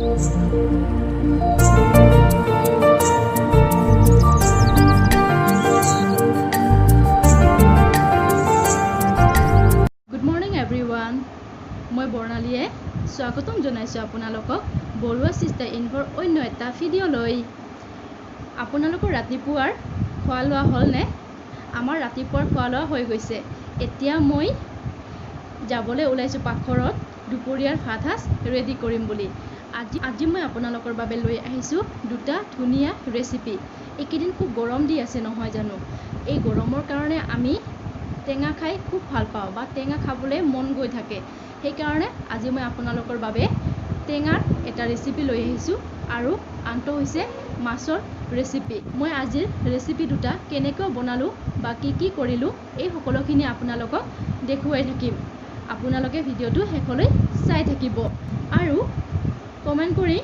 Good morning everyone, মই বৰ্ণালীয়ে স্বাগতম জনাইছোঁ আপোনালোকক বৰুৱা চিষ্টাৰ ইনফৰ অন্য এটা ভিডিঅ'লৈ। আপোনালোকৰ ৰাতিপুৱাৰ খোৱা লোৱা হ'লনে? আমাৰ ৰাতিপুৱাৰ খোৱা লোৱা হৈ গৈছে। এতিয়া মই যাবলৈ ওলাইছোঁ পাকঘৰত দুপৰীয়াৰ ভাত সাজ ৰেডি কৰিম বুলি। আজি মই আপোনালোকৰ বাবে লৈ আহিছোঁ দুটা ধুনীয়া ৰেচিপি। এইকেইদিন খুব গৰম দি আছে নহয় জানো? এই গৰমৰ কাৰণে আমি টেঙা খাই খুব ভাল পাওঁ বা টেঙা খাবলৈ মন গৈ থাকে। সেইকাৰণে আজি মই আপোনালোকৰ বাবে টেঙাৰ এটা ৰেচিপি লৈ আহিছোঁ আৰু আনটো হৈছে মাছৰ ৰেচিপি। মই আজিৰ ৰেচিপি দুটা কেনেকৈ বনালোঁ বা কি কি কৰিলোঁ এই সকলোখিনি আপোনালোকক দেখুৱাই থাকিম। আপোনালোকে ভিডিঅ'টো শেষলৈ চাই থাকিব আৰু কমেণ্ট কৰি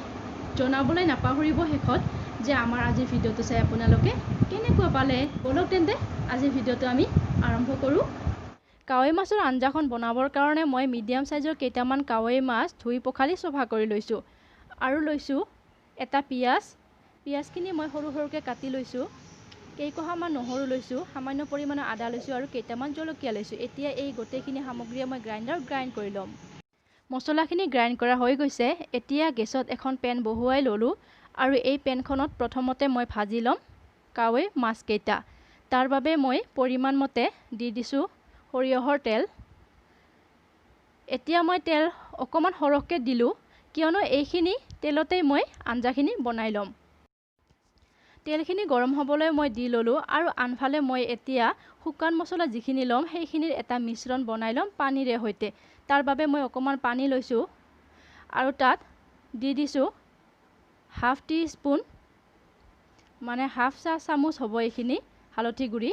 জনাবলৈ নাপাহৰিব শেষত যে আমাৰ আজিৰ ভিডিঅ'টো চাই আপোনালোকে কেনেকুৱা পালে। ব'লক তেন্তে আজিৰ ভিডিঅ'টো আমি আৰম্ভ কৰোঁ। কাৱৈ মাছৰ আঞ্জাখন বনাবৰ কাৰণে মই মিডিয়াম চাইজৰ কেইটামান কাৱৈ মাছ ধুই পখালি চফা কৰি লৈছোঁ আৰু লৈছোঁ এটা পিঁয়াজ। পিঁয়াজখিনি মই সৰু সৰুকৈ কাটি লৈছোঁ, কেইকোহামান নহৰু লৈছোঁ, সামান্য পৰিমাণৰ আদা লৈছোঁ আৰু কেইটামান জলকীয়া লৈছোঁ। এতিয়া এই গোটেইখিনি সামগ্ৰীয়ে মই গ্ৰাইণ্ডাৰত গ্ৰাইণ্ড কৰি ল'ম। মছলাখিনি গ্ৰাইণ্ড কৰা হৈ গৈছে। এতিয়া গেছত এখন পেন বহুৱাই ল'লোঁ আৰু এই পেনখনত প্ৰথমতে মই ভাজি ল'ম কাৱৈ মাছকেইটা। তাৰ বাবে মই পৰিমাণ মতে দি দিছোঁ সৰিয়হৰ তেল। এতিয়া মই তেল অকণমান সৰহকৈ দিলোঁ, কিয়নো এইখিনি তেলতেই মই আঞ্জাখিনি বনাই ল'ম। তেলখিনি গৰম হ'বলৈ মই দি ল'লোঁ আৰু আনফালে মই এতিয়া শুকান মছলা যিখিনি ল'ম সেইখিনিৰ এটা মিশ্ৰণ বনাই ল'ম পানীৰে সৈতে। তাৰ বাবে মই অকণমান পানী লৈছোঁ আৰু তাত দি দিছোঁ হাফ টি স্পুন, মানে হাফ চাহ চামুচ হ'ব এইখিনি হালধি গুড়ি,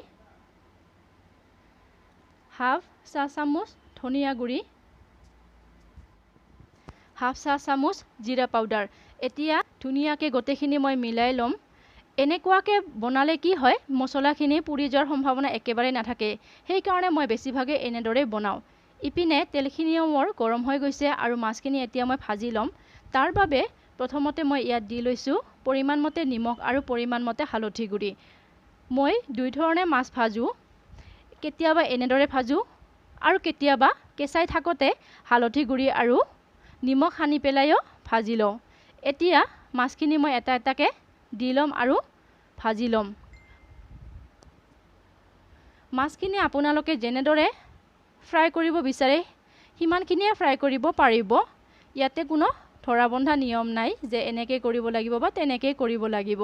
হাফ চাহ চামুচ ধনিয়া গুড়ি, হাফ চাহ চামুচ জিৰা পাউডাৰ। এতিয়া ধুনীয়াকৈ গোটেইখিনি মই মিলাই ল'ম। এনেকুৱাকৈ বনালে কি হয়, মছলাখিনি পুৰি যোৱাৰ সম্ভাৱনা একেবাৰেই নাথাকে। সেইকাৰণে মই বেছিভাগেই এনেদৰেই বনাওঁ। ইপিনে তেলখিনিও মোৰ গৰম হৈ গৈছে আৰু মাছখিনি এতিয়া মই ভাজি ল'ম। তাৰ বাবে প্ৰথমতে মই ইয়াত দি লৈছোঁ পৰিমাণ মতে নিমখ আৰু পৰিমাণ মতে হালধি গুড়ি। মই দুই ধৰণে মাছ ভাজোঁ, কেতিয়াবা এনেদৰে ভাজোঁ আৰু কেতিয়াবা কেঁচাই থাকোঁতে হালধি গুড়ি আৰু নিমখ সানি পেলাইও ভাজি লওঁ। এতিয়া মাছখিনি মই এটা এটাকৈ দি ল'ম আৰু ভাজি ল'ম। মাছখিনি আপোনালোকে যেনেদৰে ফ্ৰাই কৰিব বিচাৰে সিমানখিনিয়ে ফ্ৰাই কৰিব পাৰিব। ইয়াতে কোনো ধৰা বন্ধা নিয়ম নাই যে এনেকৈ কৰিব লাগিব বা তেনেকৈ কৰিব লাগিব।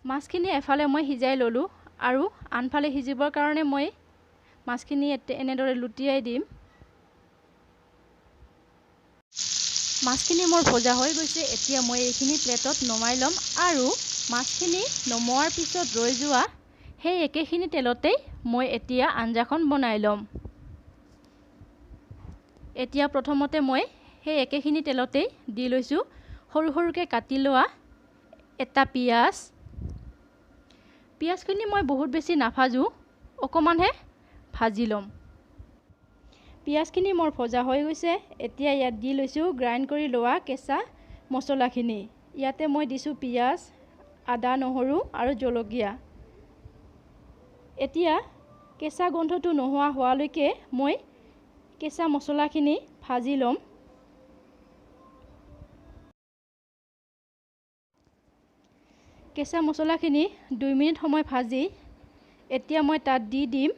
মাছখিনি এফালে মই সিজাই ল'লোঁ আৰু আনফালে সিজিবৰ কাৰণে মই মাছখিনি এনেদৰে লুটিয়াই দিম। মাছখিনি মোৰ ভজা হৈ গৈছে। এতিয়া মই এইখিনি প্লেটত নমাই ল'ম আৰু মাছখিনি নমোৱাৰ পিছত ৰৈ যোৱা সেই একেখিনি তেলতেই মই এতিয়া আঞ্জাখন বনাই ল'ম। এতিয়া প্ৰথমতে মই সেই একেখিনি তেলতেই দি লৈছোঁ সৰু সৰুকৈ কাটি লোৱা এটা পিঁয়াজ। পিঁয়াজখিনি মই বহুত বেছি নাভাজোঁ, অকণমানহে ভাজি ল'ম। পিঁয়াজখিনি মোৰ ভজা হৈ গৈছে। এতিয়া ইয়াত দি লৈছোঁ গ্ৰাইণ্ড কৰি লোৱা কেঁচা মছলাখিনি। ইয়াতে মই দিছোঁ পিঁয়াজ, আদা, নহৰু আৰু জলকীয়া। এতিয়া কেঁচা গোন্ধটো নোহোৱা হোৱালৈকে মই কেঁচা মছলাখিনি ভাজি ল'ম। কেঁচা মছলাখিনি 2 মিনিট সময় ভাজি এতিয়া মই তাত দি দিম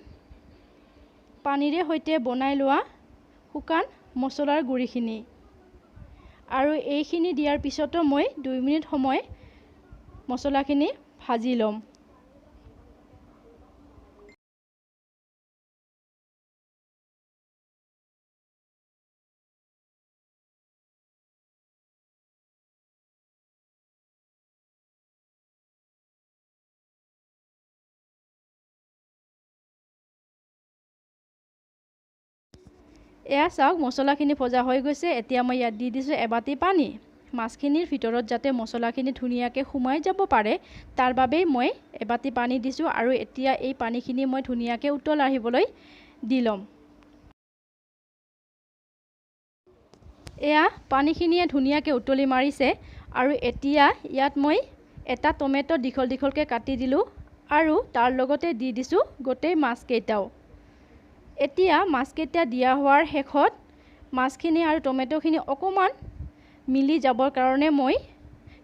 পানীৰে সৈতে বনাই লোৱা শুকান মছলাৰ গুড়িখিনি। আৰু এইখিনি দিয়াৰ পিছতো মই 2 মিনিট সময় মছলাখিনি ভাজি ল'ম। এয়া চাওক, মছলাখিনি ভজা হৈ গৈছে। এতিয়া মই ইয়াত দি দিছোঁ এবাতি পানী। মাছখিনিৰ ভিতৰত যাতে মছলাখিনি ধুনীয়াকৈ সোমাই যাব পাৰে তাৰ বাবেই মই এবাতি পানী দিছোঁ আৰু এতিয়া এই পানীখিনি মই ধুনীয়াকৈ উতল আহিবলৈ দি ল'ম। এয়া পানীখিনিয়ে ধুনীয়াকৈ উতলি মাৰিছে আৰু এতিয়া ইয়াত মই এটা টমেট' দীঘল দীঘলকৈ কাটি দিলোঁ আৰু তাৰ লগতে দি দিছোঁ গোটেই মাছকেইটাও। এতিয়া মাছকেইটা দিয়া হোৱাৰ শেষত মাছখিনি আৰু টমেট'খিনি অকণমান মিলি যাবৰ কাৰণে মই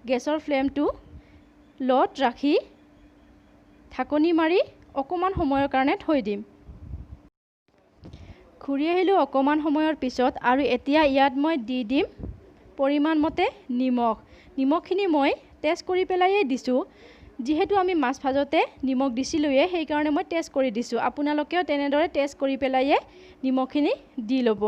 গেছৰ ফ্লেমটো ল'ত ৰাখি ঢাকনি মাৰি অকণমান সময়ৰ কাৰণে থৈ দিম। ঘূৰি আহিলোঁ অকণমান সময়ৰ পিছত আৰু এতিয়া ইয়াত মই দি দিম পৰিমাণমতে নিমখ। নিমখখিনি মই টেষ্ট কৰি পেলাইয়ে দিছোঁ, যিহেতু আমি মাছ ভাজোঁতে নিমখ দিছিলোঁৱে, সেইকাৰণে মই টেষ্ট কৰি দিছোঁ। আপোনালোকেও তেনেদৰে টেষ্ট কৰি পেলাইয়ে নিমখখিনি দি ল'ব।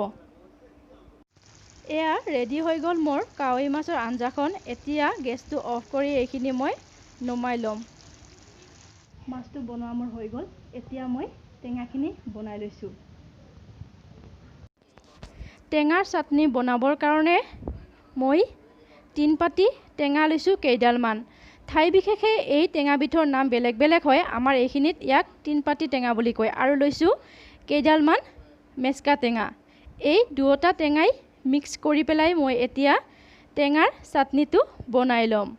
এয়া ৰেডি হৈ গ'ল মোৰ কাৱৈ মাছৰ আঞ্জাখন। এতিয়া গেছটো অফ কৰি এইখিনি মই নমাই ল'ম। মাছটো বনোৱা মোৰ হৈ গ'ল। এতিয়া মই টেঙাখিনি বনাই লৈছোঁ। টেঙাৰ চাটনি বনাবৰ কাৰণে মই তিনপাতি টেঙা লৈছোঁ কেইডালমান। ঠাই বিশেষে এই টেঙাবিধৰ নাম বেলেগ বেলেগ হয়, আমাৰ এইখিনিত ইয়াক তিনপাতি টেঙা বুলি কয়। আৰু লৈছোঁ কেইডালমান মেচকা টেঙা। এই দুয়োটা টেঙাই মিক্স কৰি পেলাই মই এতিয়া টেঙাৰ চাটনিটো বনাই ল'ম।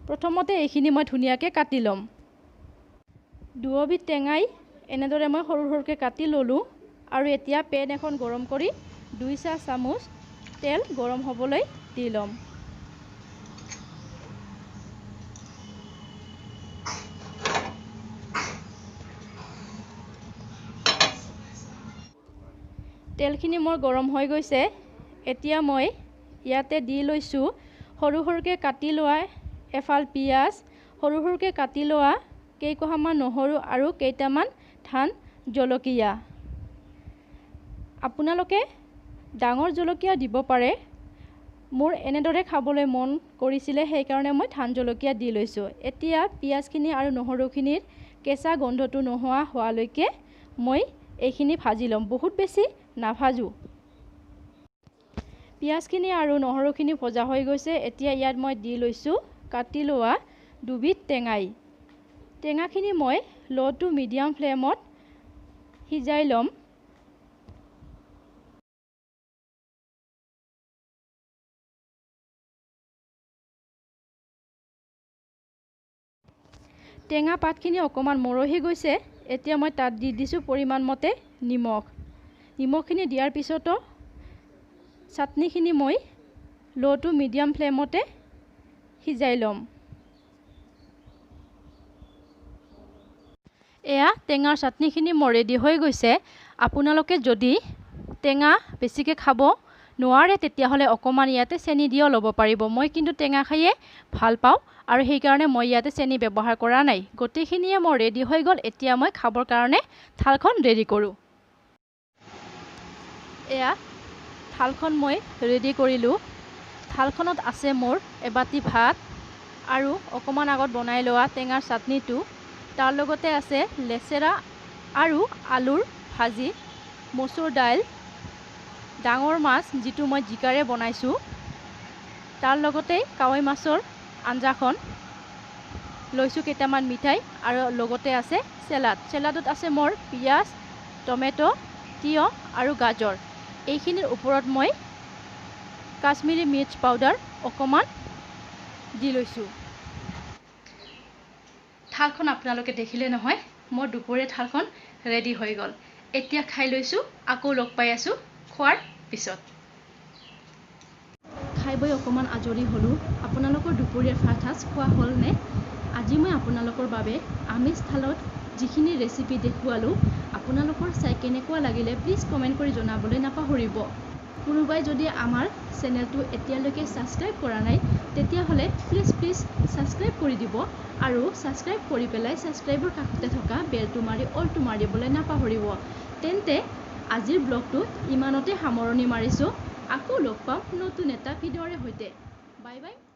প্ৰথমতে এইখিনি মই ধুনীয়াকৈ কাটি ল'ম। দুয়োবিধ টেঙাই এনেদৰে মই সৰু সৰুকৈ কাটি ল'লোঁ। আৰু এতিয়া পেন এখন গৰম কৰি 2 চাহ চামুচ তেল গৰম হ'বলৈ দি ল'ম। তেলখিনি মোৰ গৰম হৈ গৈছে। এতিয়া মই ইয়াতে দি লৈছোঁ সৰু সৰুকৈ কাটি লোৱা এফাল পিঁয়াজ, সৰু সৰুকৈ কাটি লোৱা কেইকোহামান নহৰু আৰু কেইটামান ধান জলকীয়া। আপোনালোকে ডাঙৰ জলকীয়া দিব পাৰে, মোৰ এনেদৰে খাবলৈ মন কৰিছিলে সেইকাৰণে মই ধান জলকীয়া দি লৈছোঁ। এতিয়া পিঁয়াজখিনি আৰু নহৰুখিনিৰ কেঁচা গোন্ধটো নোহোৱা হোৱালৈকে মই এইখিনি ভাজি ল'ম, বহুত বেছি নাভাজোঁ। পিঁয়াজখিনি আৰু নহৰুখিনি ভজা হৈ গৈছে। এতিয়া ইয়াত মই দি লৈছোঁ কাটি লোৱা দুবিধ টেঙাই। টেঙাখিনি মই ল' টু মিডিয়াম ফ্লেমত সিজাই ল'ম। টেঙা পাতখিনি অকণমান মৰহি গৈছে। এতিয়া মই তাত দি দিছোঁ পৰিমাণমতে নিমখ। নিমখখিনি দিয়াৰ পিছতো চাটনিখিনি মই ল' টু মিডিয়াম ফ্লেমতে সিজাই ল'ম। এয়া টেঙাৰ চাটনিখিনি মোৰ ৰেডি হৈ গৈছে। আপোনালোকে যদি টেঙা বেছিকৈ খাব নোৱাৰে তেতিয়াহ'লে অকণমান ইয়াতে চেনি দিও ল'ব পাৰিব। মই কিন্তু টেঙা খায়ে ভাল পাওঁ আৰু সেইকাৰণে মই ইয়াতে চেনি ব্যৱহাৰ কৰা নাই। গোটেইখিনিয়ে মোৰ ৰেডি হৈ গ'ল। এতিয়া মই খাবৰ কাৰণে থালখন ৰেডি কৰোঁ। এয়া থালখন মই ৰেডি কৰিলোঁ। থালখনত আছে মোৰ এবাতি ভাত আৰু অকণমান আগত বনাই লোৱা টেঙাৰ চাটনিটো, তাৰ লগতে আছে লেচেৰা আৰু আলুৰ ভাজি, মচুৰ দাইল, ডাঙৰ মাছ যিটো মই জিকাৰে বনাইছোঁ, তাৰ লগতে কাৱৈ মাছৰ আঞ্জাখন লৈছোঁ, কেইটামান মিঠাই আৰু লগতে আছে চেলাড। চেলাডত আছে মোৰ পিঁয়াজ, টমেট', তিয়ঁহ আৰু গাজৰ। এইখিনিৰ ওপৰত মই কাশ্মীৰী মিৰ্চ পাউডাৰ অকণমান দি লৈছোঁ। থালখন আপোনালোকে দেখিলে নহয়, মোৰ দুপৰীয়া থালখন ৰেডি হৈ গ'ল। এতিয়া খাই লৈছোঁ, আকৌ লগ পাই আছোঁ খোৱাৰ পিছত। খাই বৈ অকণমান আজৰি হ'লোঁ। আপোনালোকৰ দুপৰীয়াৰ ভাত সাঁজ খোৱা হ'লনে? আজি মই আপোনালোকৰ বাবে আমিষ থালত যিখিনি ৰেচিপি দেখুৱালোঁ, আপোনালোকৰ চাই কেনেকুৱা লাগিলে প্লিজ কমেণ্ট কৰি জনাবলৈ নাপাহৰিব। কোনোবাই যদি আমাৰ চেনেলটো এতিয়ালৈকে ছাবস্ক্ৰাইব কৰা নাই তেতিয়াহ'লে প্লিজ প্লিজ ছাবস্ক্ৰাইব কৰি দিব আৰু ছাবস্ক্ৰাইব কৰি পেলাই ছাবস্ক্ৰাইবৰ কাষতে থকা বেলটো মাৰি অলটো মাৰিবলৈ নাপাহৰিব। তেন্তে আজিৰ ব্লগটো ইমানতে সামৰণি মাৰিছোঁ। আকৌ লগ পাম নতুন এটা ভিডিঅ'ৰে সৈতে। Bye bye.